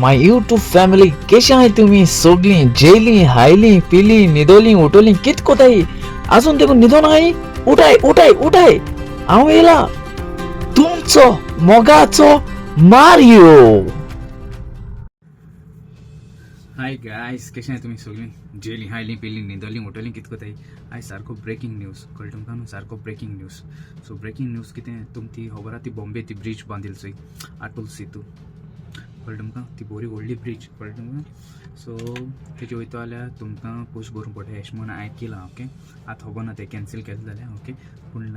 My YouTube family, केशे आहाय तुमी सोगलीं? जेयलीं, हायलीं, पिलीं, न्हिदोलीं, उठोलीं, कित कोताय? आजून देखून न्हिदोन आहाय? उठाय, उठाय, उठाय, हांव येयला तुमचो मोगाचो मारियो. हाय गायस, कशें आहाय तुमी सगळीं? जेयलीं, हायलीं, पिलीं, न्हिदोलीं, उठोलीं, कित कोताय? आयज सारको ब्रेकींग न्यूज कळटा तुमकां न्हू? सारको breaking news. So breaking news कितें तुमकां ती खबर आहा? ती बॉम्बे ती ब्रिज बांदिल चोय, अटल सेतू, कळटा तुमकां? ती बरी व्हडली ब्रिज, कळटा तुमकां? सो तेजे वयता जाल्यार तुमकां पयशे भरूंक पडटा अशें म्हूण आयकिलां, ओके. आतां खबर ना तें कॅन्सील केलें जाल्यार, ओके. पूण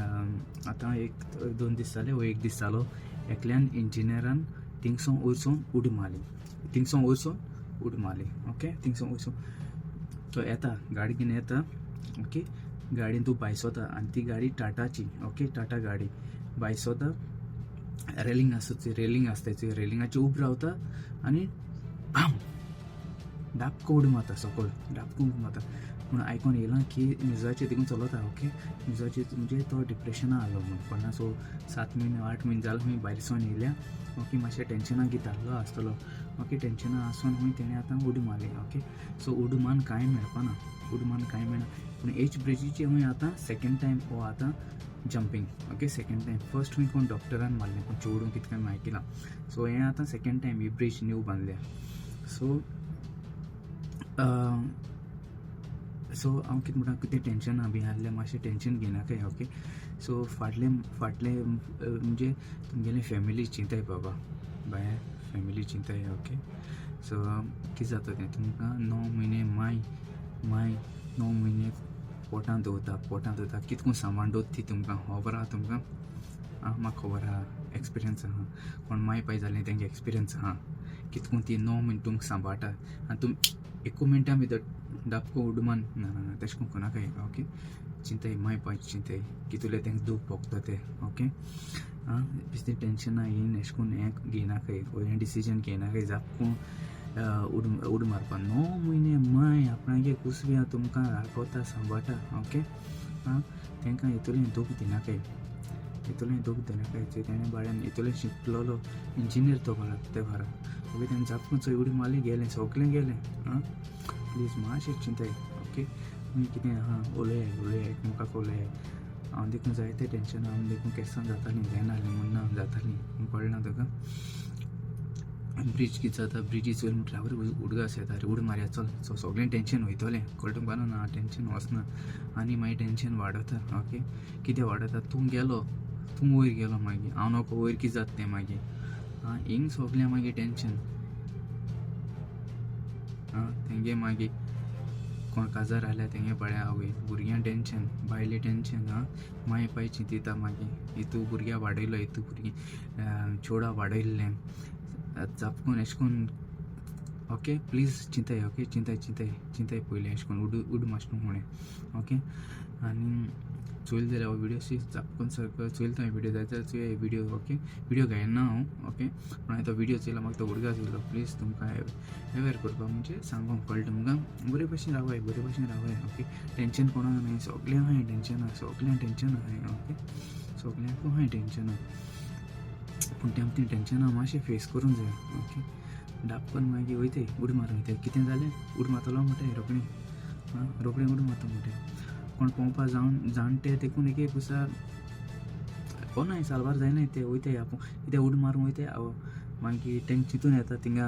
आतां एक दोन दीस जाले वो एक दीस जालो, एकल्यान इंजिनियरान थिंगसोन वयरसून उडी मारली, थिंगसोन वयरसून उडी मारली, ओके. थिंगसोन वयरसून तो येता, गाडी घेवन येता, ओके. गाडयेन तूं बायसोता आनी ती गाडी टाटाची, ओके, टाटा गाडी. बायसोता, रेलिंग आसता ती, रेलिंग आसता ती, रेलिंगाचेर उब रावता आनी बाम, डाबको उडी मारता सकयल, डाबको उडी मारता म्हूण आयकोन येयलां की न्युजाचेर देखून चलता, ओके. न्युजाचेर म्हणजे तो डिप्रेशना आहलो म्हूण कोणा. सो 7 म्हयने 8 म्हयने जाले खंय भायर सोन येयल्या, ओके. मातशें टेंशना घेत आहलो आसतलो, ओके. टेंशना आसून खंय तेणें आतां उडी मारली, ओके. सो उडी मारून कांय मेळपाना, उडी मारून कांय मेळना. पूण एच ब्रिजीचे खंय आतां सेकेंड टायम हो आतां jumping, okay, second time. First खंय कोण डॉक्टरान मारलें, कोण चेडूं कितें काय आयकिलां. सो हें आतां सेकेंड टायम ही ब्रीज न्यू बांदल्या. सो सो हांव कितें म्हणटा, कितें टेंशना बी आहलें, मातशें टेंशन घेयनाकाय, ओके. सो फाटलें फाटलें म्हणजे तुमगेलें फॅमिली चिंताय बाबा, बाय, फॅमिली चिंताय, ओके. सो कितें जाता तें, तुमकां 9 म्हयने माय माय 9 म्हयने पोटांत दवरता, पोटांत दवरता, कितको सांबाळून दवरता ती तुमकां खबर आहा तुमकां? आं, म्हाका खबर आहा, एक्सपिरियन्स आहा. कोण माय पाय जालें तेंगे एक्सपिरियन्स आहा, कितको ती 9 म्हयने तुमकां सांबाळटा आनी तुम एकू मिनटां भितर डाबको उडमान. ना ना ना, तशें करून कोणाकय, ओके. चिंताय, माय पाय चिंताय, कितुले तेंका दूख भोगता तें, ओके. आं, बेश्टें टेंशनां येवन अशें करून हें घेयनाकाय, हें डिसिजन घेयनाकाय जापकून उड उड मारपा. 9 म्हयने माय आपणागे कुसव्या तुमकां राखता, सांबाळटा, ओके. आं, तांकां इतलें दूख दिनाकाय, इतलें दूख दिनाकाय. तेणें बाळ्यान इतलें शिकलोलो, इंजिनियर तो बाळा, ते बारा, ओके. तेणें जापकून चोय उडी मारली, गेलें सगळें गेलें. आं, प्लीज मातशें चिंताय, ओके. तुमी कितें आहा उलयाय, उलयाय, एकमेकाक उलयाय. हांव देखून जायते टेंशन, हांव देखून केन्ना जातालीं, जायनासलें म्हूण ना जातालीं, कळना तुका? ब्रिज कितें जाता, ब्रिजी चोयल म्हटल्यार उडगास येता, अरे उड मारया, चल. सो सगळें टेंशन वयतलें, कळटा तुमकां? ना, टेंशन वचना आनी मागीर टेंशन वाडता, ओके. कितें वाडता? तूं गेलो, तूं वयर गेलो, मागीर हांव नको वयर, कितें जाता तें मागीर? आं, हिंग सगळें मागीर टेंशन. आं, तेंगे मागीर कोण काजार आहल्यार तेंगे पळय आवय भुरग्यां टेंशन, बायले टेंशन. आं, माय पाय चिंतिता मागीर, हितू भुरग्या वाडयलो, हितू भुरगीं चेडा वाडयल्लें जापकून एशें कोन्न, ओके. प्लीज चिंताय, ओके, चिंताय, चिंताय, चिंताय पयलीं एशें कोन्न उड उड मातशें म्हणें, ओके. आनी चोयल जाल्यार हो विडियो जापकून सारको चोयल तो विडियो जाय जाल्यार चोया विडियो, ओके. विडियो घायना हांव, ओके. पूण हांवें तो विडियो चोयला, म्हाका तो उडगास येयलो. प्लीज तुमकां अवेर करपाक म्हणजे सांगूंक, कळटा तुमकां? बरे भशेन रावाय, बरे भशेन रावाय, ओके. टेंशन कोणाक न्हय, सगळ्यांक आहाय टेंशनां, सगळ्यांक टेंशन आहाय, ओके, सगळ्यांकूय आहाय टेंशनां. पूण तें तीं टेंशनां मातशें फेस करूंक जाय, ओके. डाबकन मागीर वयताय, उडी मारून वयताय, कितें जालें उडी मारतलो म्हणटाय रोखडी. आं, रोखडी उडी मारता म्हणटाय. कोण पोंवपा जावन जाणटे देखून एक एक दिसा कोणाय साल्वार जायनाय ते वयताय आपूण कितें उडी मारून वयताय. मागीर तेंक चिंतून येता थिंगा,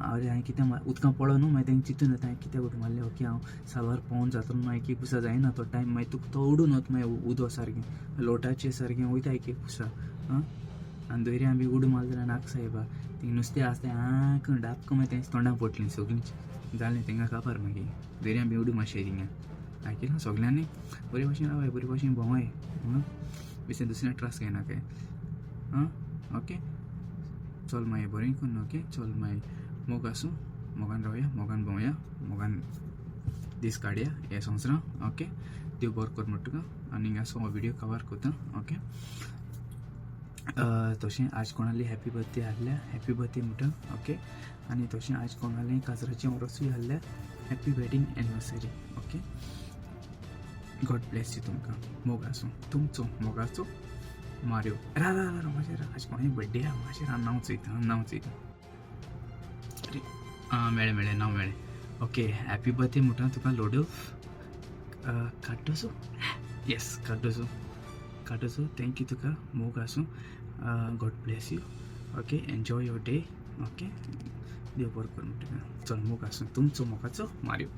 अरे हांवें कितें उदकां पडलो न्हू, मागीर तेंक चिंतून येता, हांवें कितें उडी मारली? ओके, हांव साल्वार पोवून जातलो न्हू. एक एक दिसा जायना तो टायम, मागीर तुका तो उडून वता, मागीर उदक सारकें लोटाचें सारकें वयता एक एक दिसा. आं, आनी दर्या बी उडी मारली जाल्यार नाका सायबा, ती नुस्तें आसता आं करून डाबक, मागीर तेंच तोंडां पडटलीं सगळीं, जालें तेंगा काबार. मागीर दर्या बी उडी मारशी थिंगा. आयकिलां सगल्यांनी? बरे भाशेन रावाय, बरे भाशेन भोंवाय, बेश्टें दुसऱ्या ट्रस्ट घेयनाकाय. आं, ओके, चल मागीर बरें करून, ओके, चल मागीर. मोग आसूं, मोगान रावया, मोगान भोंवया, मोगान दीस काडया हे संवसारां, ओके. देव बरो कर म्हणटा तुका आनी हिंगासो हो विडियो कवर करता, ओके. तशें आज कोणाली हॅपी बर्थडे आहल्या, हॅपी बर्थडे म्हणटा, ओके. आनी तशें आज कोणालें काजराचें ओरोसूय आहल्यार happy wedding anniversary, okay. God bless you तुमकां. मोग आसूं. तुमचो मोगाचो मारियो. रा रा रा, मातशें आज कोणाय बड्डे आहा, मातशें नांव चोयता, नांव चोयता. सॉरी. आं, मेळ्ळें मेळ्ळें, नांव मेळ्ळें. ओके, हॅपी बर्थडे म्हणटा तुका Lodolf Cardoso. Yes, Cardoso, Cardoso. Thank you तुका, मोग आसूं. God bless you. Okay, enjoy your day. Okay, देव बरो करूं तुका. चल, मोग आसूं तुमचो मोगाचो मारियो.